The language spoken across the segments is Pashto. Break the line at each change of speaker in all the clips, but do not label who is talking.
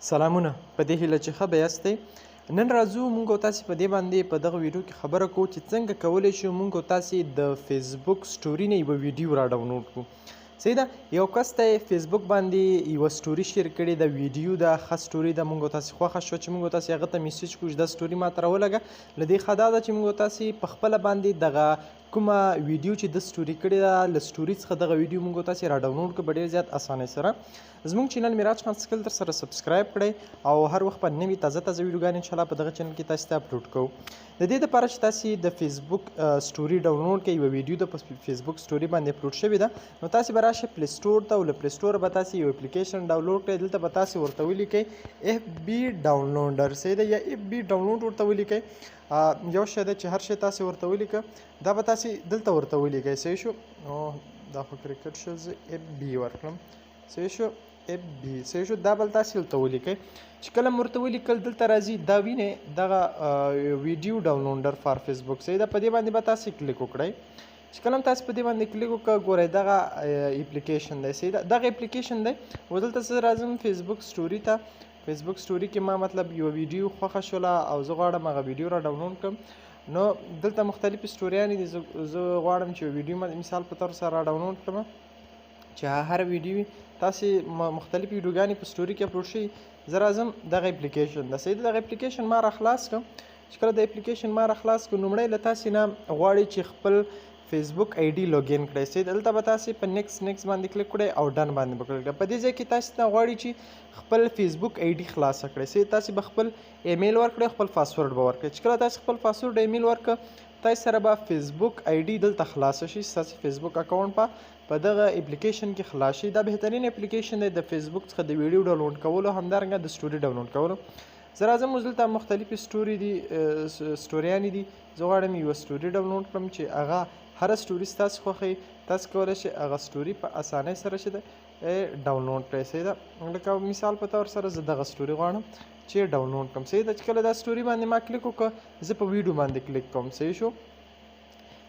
سلامونه، په دې هیله چې ښه به یاستئ. نن راځو مونږ او تاسې په دې باندې په دغه ویډیو کې خبره کوو چې څنګه کولی شو مونږ او تاسې د فیسبوک سټوري نه یوه ویډیو را ډاونلوډ کړو. صحیح ده، یو کس ته فیسبوک باندې یوه سټوري شیر کړې ده، ویډیو ده، ښه سټوري ده، مونږ او تاسې خوښه شوه چې مونږ او تاسې هغه ته میسج کړو چې دا سټوري ماته راولګه. له دې ښه دا ده چې مونږ او تاسې په خپله باندې دغه کومه ویډیو چې د سټوري کړې ده، له سټوري څخه دغه ویډیو مونږ تاسو را ډاونلوډ کړو په ډیر زیات اسانۍ سره. زموږ چینل میراج خان سکل تر سره سبسکرایب کړئ او هر وخت په نوي تازه تازه ویډیوګانې ان شاء الله په دغه چینل کې تاسو ته اپلوډ کوو. د دې لپاره چې تاسو د فیسبوک سټوري ډاونلوډ کړئ، یوه ویډیو د فیسبوک سټوري باندې اپلوډ شوې ده، نو تاسو به راشئ پلی سټور ته او له پلی سټور به تاسو یو اپلیکیشن ډاونلوډ کړئ. دلته به تاسو ورته ولیکئ اف بي ډاونلوډر، صحیح ده، یا اف بي ډاونلوډ ورته ولیکئ. یو شی ده چې هر شی تاسو ورته ولیکه، دا به تاسو دلته ورته ولیکئ. صحیح شو، نو دا خو کرکټ شو، زه اف بي ورکړم. صحیح شو، اف بي، صحیح شو، دا بل تاسو دلته ولیکئ. چې کله مو ورته ولیکل دلته راځي، دا وینئ دغه ویډیو ډاونلوډر فار فیسبوک، صحیح ده، په دې باندې به تاسو کلیک وکړئ. چې کله تاسو په دې باندې کلیک وکړئ، ګورئ دغه اپلیکیشن دی، صحیح ده، دغه اپلیکیشن دی. و دلته زه راځم فیسبوک سټوري ته. فیسبوک سټوري کې ما مطلب یوه ویډیو خوښه شوله او زه غواړم هغه ویډیو را ډاونلوډ کړم. نو دلته مختلفې سټوریانې دي، زه غواړم چې یوه ویډیو مثال په تور سره را ډاونلوډ کړم، چې هر ویډیو وي تاسې مختلفې ویډیوګانې په سټوري کې اپلوډ شي. زه راځم دغه اپلیکیشن ده، صحیح ده، دغه اپلیکیشن ما را خلاص کړم. چې کله د اپلیکیشن ما را خلاص کړ، لومړی له تاسې نه غواړي چې خپل فیسبوک آی ډي لاګین کړئ. صحیح ده، دلته به تاسې په نیکس نیکس باندې کلیک کړئ او ډن باندې به کلیک کړئ. په دې ځای کې تاسې نه غواړي چې خپل فیسبوک آی ډي خلاصه کړئ. صحیح، تاسې به خپل ایمیل ورکړئ، خپل پاسورډ به ورکړئ. چې کله تاسې خپل پاسورډ ایمیل ورکړ، تاسې سره به فیسبوک آی ډي دلته خلاصه شي، ستاسې فیسبوک اکاونټ به په دغه اپلیکیشن کې خلاص شي. دا بهترین اپلیکیشن دی د فیسبوک څخه د ویډیو ډاونلوډ کولو، همدارنګه د سټوري ډاونلوډ کولو. زه راځم اوس دلته مختلفې سټوري دي، سټوریانې دي. زه غواړم یوه سټوري ډاونلوډ کړم چې هغه هره سټوري ستاسو خوښه وي، تاسو کولی شئ هغه سټوري په اسانۍ سره چې ده ډاونلوډ کړئ. صحیح ده، لکه مثال په تور سره زه دغه سټوري غواړم چې ډاونلوډ کړم. صحیح ده، چې کله دا سټوري باندې ما کلیک وکړ، زه په ویډیو باندې کلیک کوم. صحیح شو،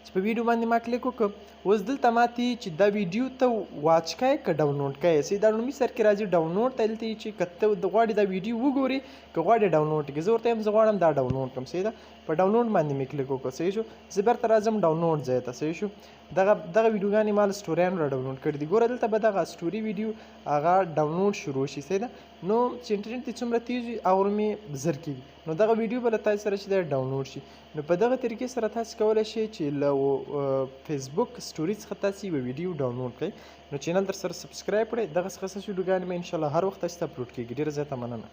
چې په ویډیو باندې ما کلیک وکړ، اوس دلته ماته چې دا ویډیو ته واچ کړئ که ډاونلوډ کړئ. صحیح، دا لومړي سر کې راځي ډاونلوډ ته، دلته چې که ته غواړې دا ویډیو وګورې که غواړې ډاونلوډ کړې. زه ورته وایم زه غواړم دا ډاونلوډ کړم. صحیح ده، په ډاونلوډ باندې مې کلیک وکړ. صحیح شو، زه بیرته راځم ډاونلوډ ځای ته. صحیح شو، دغه ویډیوګانې ما له سټوریانو را ډاونلوډ کړې دي. ګوره دلته به دغه سټوري ویډیو هغه ډاونلوډ شروع شي. صحیح ده، نو چې انټرنیټ دې څومره تیز وي هغه مې زر کېږي، نو دغه ویډیو به له تاسو سره چې دی ډاونلوډ شي. نو په دغه طریقې سره تاسو کولی شئ چې له فیسبوک سټوري څخه تاسو یوه ویډیو ډاونلوډ کړئ. نو چینل در سره سبسکرایب کړئ، دغه څخه ستاسو ویډیوګانې به انشاءالله هر وخت تاسو ته اپلوډ کېږي. ډېره زیاته مننه.